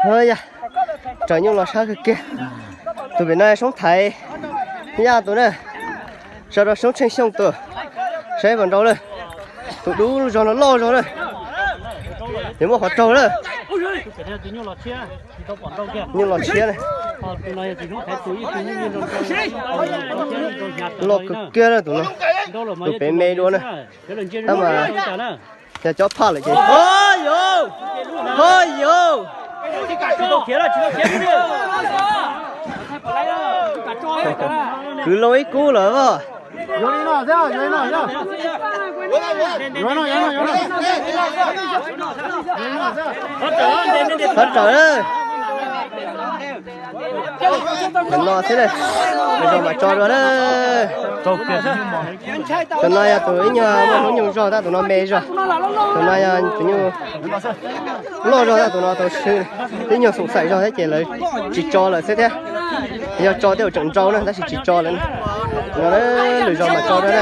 Yog, raws nyuj los sab kawg kiag. Tus pem no Soob Thaiv Yaj tus na, sau rau Soob Tsheej Xyooj tus, saib puas nrau lawm. Tus dub zog no loj zog na, yuav muaj qhov raug lawm. Nyuj los tshiab na. Loj kawg kiag na tus no, tus pem me dua na. Tab mas yog cob phaj lawm ces, ho yau, ho yau, kwv loo ib kub lawm as. Thov rawm, no xwb, zog mas tso dua na. Tus no yog tus ib nyuag muaj hnub nyoog zog tab, tus no me zog. Tus no yog tus nyuj loj zog tab, tus no tau swb, ib nyuag xoom xaim zog thiab ces lawv tsis tso lawm xwb thiab. Yog tso tej zaum tseem nrau na tab sis tsis tso lawm. Tus no lwm zaus mas tso dua na.